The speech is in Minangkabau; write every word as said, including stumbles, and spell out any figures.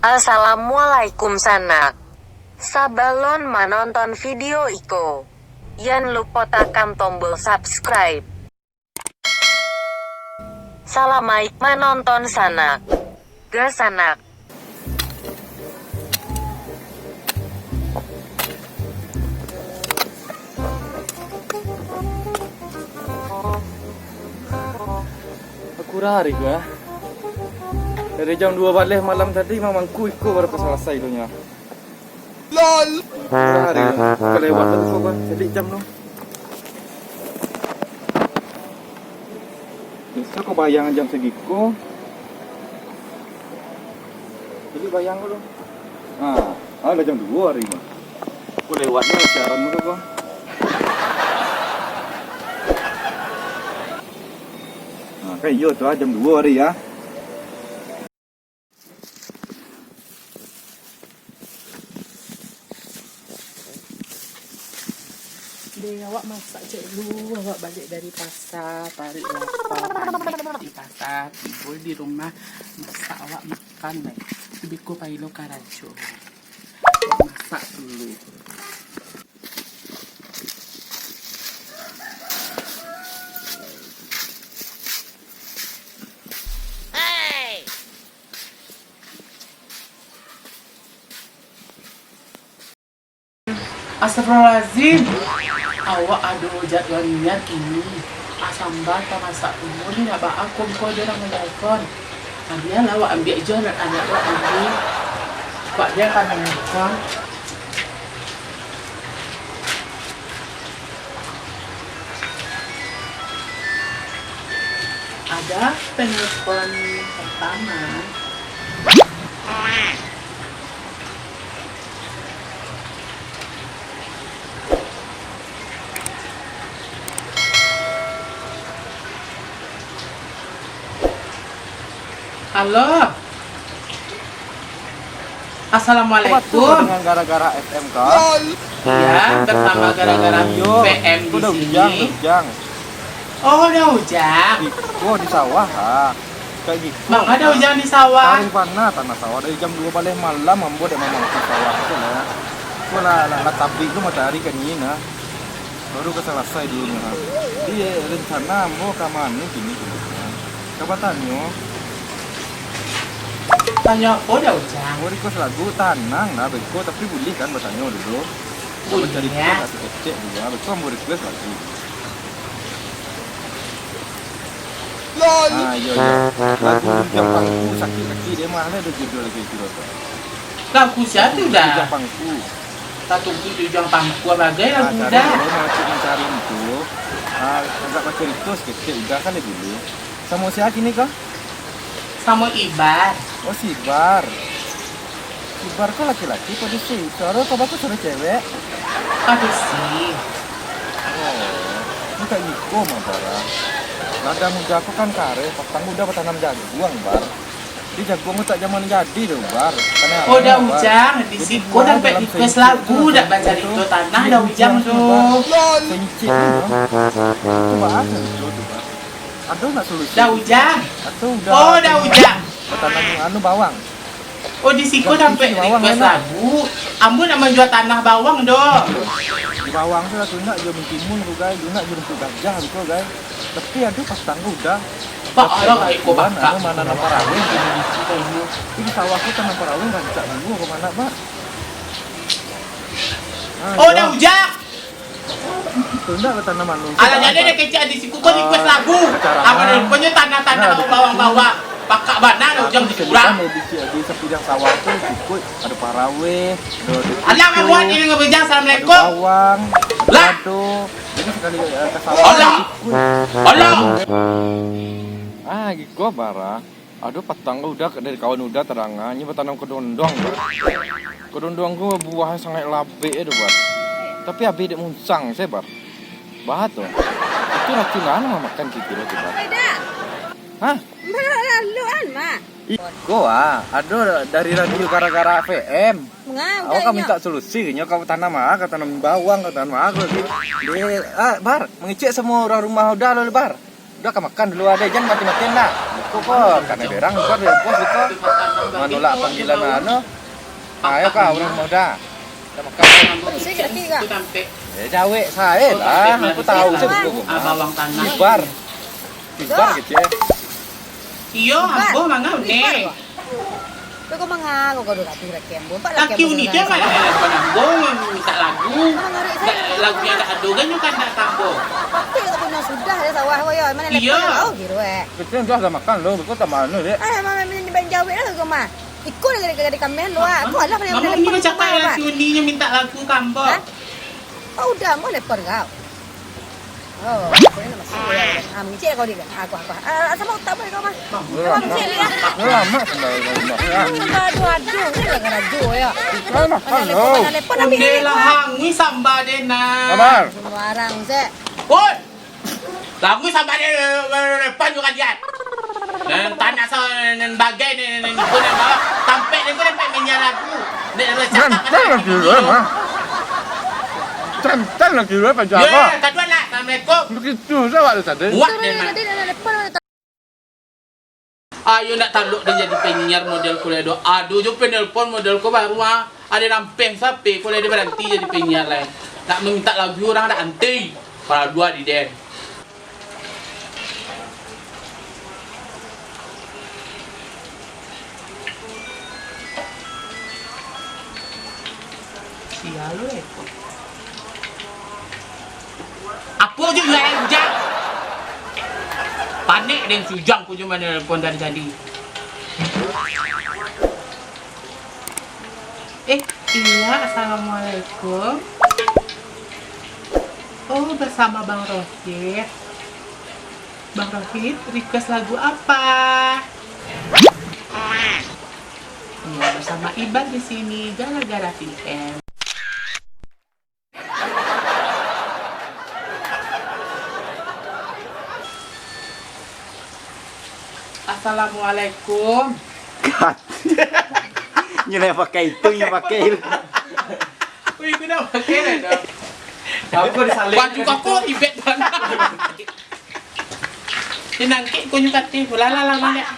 Assalamualaikum sanak. Sabalun manonton video iko, jan lupo takan tombol subscribe. Salamaik manonton sanak. Ga sanak. Kurang hari ko, ah. Dari jam duo baleh malam tadi, mamangku iko baru ka salasai tu nyo. Lol. Kurang hari ko. Kalewat tadi ko, bah. Jadi jam tu. Biaso ko bayang jam sagiko. Jadi bayang ko tu. Ha, ah, lah jam duo hari ko. Ko lewatnyo siaran ko, ko. Ha, kan iyo tu, ah, jam duo hari, ah. Deh, awak masak cek dulu, awak baliak dari pasa, paruik lapa, paruik di pasa, tibo di rumah, masak awak makan, bae. Beko pai lo karajo. Awak masak dulu. Astagfirullahalazim. Awak ado jadwal nian kini. Asamba tamasak umua ni nak baa ko, ko ado urang manelpon. Nah, bialah awak ambiak jo anak-anak awak dulu. Awak dia akan manelpon. Ada penelpon pertama. Halo. Assalamualaikum. Apa tu dengan gara-gara F M kah? Ya, bersama gara-gara P M di sini. Yo, udah hujan, udah hujan. Oh, udah hujan. Di, oh, di sawah, ah. Kayak gitu. Bang, ada hujan di sawah? Taruih panah tanah sawah dari jam duo baleh malam, ambo dak mamangku sawah tu lah. Ko lah, lah, lah tabik tu matahari kan ni nah. Baru ka salasai dulu nyo. Jadi, rencana ambo ka mano kini tu? Ka batanyo. Tanyo apo dah, Ujang? Ambo request lagu, tanang lah, beko, tapi bulih kan batanyo dulu? Bulih, ya. Kecek dulu, beko ambo request lagu. Ah, iyo, iyo. Lagu Ujang Pangku, sakik-sakik dek mah, lah ado judul lagu itu, Bang. Lagu sia tu, Ujang Pangku. Tunggu Ujang Pangku, bagai lagu Uda. Cari dulu, mancari itu. Ah, agak bacarito saketek, Uda kan dulu. Samo sia kini ko? Samo Ibar. Oh, si Ibar. Si Ibar ko laki-laki, padusi. Suaro ko bagus, suaro cewek. Padusi. Oh, ini kayak Niko mah, Bar, ah. Ladang Uda ko kan kareh, patang Uda batanam jaguang, Bar. Di jaguang tu tak jaman jadi doh, Bar. Karena Oh, dah Ujang, di siko dapat request lagu, dak bacarito tanah, dah Ujang tu. Sencik tu, Bar. Itu bahasa itu, Bar. Ado nak solusi? Dah Ujang. Atau Uda Oh, dah Ujang. Batanam anu bawang. Oh, di siko dapat request lagu. Ambo nak manjua tanah bawang doh. Di bawang tu lah tu nak juo mentimun tu, gai. Tu nak juo rumput gajah tu, gai. Tapi ado patang tu Uda. Pak, alah, iko bakak. Anu, mananam paraweh di Indonesia ko. Tapi di sawah tu tanam paraweh rancak dulu, bagaimana, Pak? Oh, dah Ujang. Tu ndak batanam anu. Alah, jadi ado kecek di siko ko request lagu. Apo dah ruponyo tanah-tanah bawang-bawang. Bakak bana dah Ujang di kurang. Di, di, di sapidang sawah tu cukuik ado paraweh, ado, ado Alah, mambuat ini ngabejang. Assalamualaikum. Bawang, Lah. Ado. Jadi sekali, eh, ke sawah Alah. Cukuik. Alah. Ah, giko bara. Ado patang ko Uda dari kawan Uda tadanga, nyo batanam kedondong, Bar. Kedondong ko buahnyo sangaik labek e tu, Bar. Tapi abih dek munsang se, Bar. Bahat tu. Itu racunan mah makan kikiro tu, Bar. Hah? Iko ah, ado dari radio gara-gara F M. Awak kan minta solusi, nyo ka tanam ah, ka tanam bawang, ka tanam ah, ko lagi. Deh, ah, Bar, mangecek samo urang rumah Uda lo, Bar. Dah ka makan dulu, ade, jan mati-matian lah. Buko ko, karena berang buko, dia bos buko. Manolak panggilan anu. Ayo ka, urang muda. Ka makan. Aduh, saya kira-kira. Eh, jawek sae lah. Aku tahu sih buko ko. Ibar. Ibar gitu ya. Iyo, ambo mangau ne. Kau, kau mangaku kau dulu laki ambo. Empat laki ambo. Laki unit dia mana? Kau nak minta lagu. Lagu yang tak ada kan, nyo kan nak tambah. Tapi kau tak pernah sudah ada sawah kau ya. Mana lepas kau gitu eh. Kita dah makan lo, kau tak mana dek. Eh, mama minta banjawik lah kau mah. Ikut lagi dekat kamera luar. Kau alah mana mana. Mama ni macam kau laki unit nyo minta lagu ka ambo. Hah? Oh, udah, ambo lepas kau. Oh, kau ni masih. Ah, mengecil kau dia. Aku, aku. Ah, sama utak pun kau mah. Kau mengecil dia. Lama sendal kau mah. Aduh, aduh, aduh. Ini lah karajo ya. Kau mah, halo. Mana lepon, mana lepon, ambil. Onde lah hangui samba deh, nah. Sabar. Sembarang, Zek. Oi! Lagu sampai dia, eh, eh, eh, pan juga dia. Nan tanak sa-, nan bagai ni, ni, ni, ni, ni, ni, tampek ni, ni, ni, ni, lagu. Ni, ni, cakap. Jantan lagi lu, eh, mah. Jantan lagi lu, eh, Pak Jaka. Ya, kaduan lah. Assalamualaikum. Begitu saja waktu tadi. Muak dia, mah. Ayo, ndak talok den jadi penyiar model ko lai do. Ado jo penelpon model ko baru, ah. Ado rampeh sape ko lai, den baranti jadi penyiar lai. Nak mamintak lagu urang dak anti. Pala dua di den. Sia lo eko. Apo jo lah ujang? Panek den si ujang ko jo manelpon dari tadi. Eh, iya, assalamualaikum. Oh, bersama Bang Rosyid. Bang Rosyid, request lagu apa? Iya, bersama Iban di sini, gara-gara V M. Assalamualaikum. Nyo lah pakai itu, nyo pakai itu. Wih, itu dah pakai dah. Aku disalin. Baju kau kok ribet banget. Dia nangkik kau nyo katik. Lah, lah, lah, lah.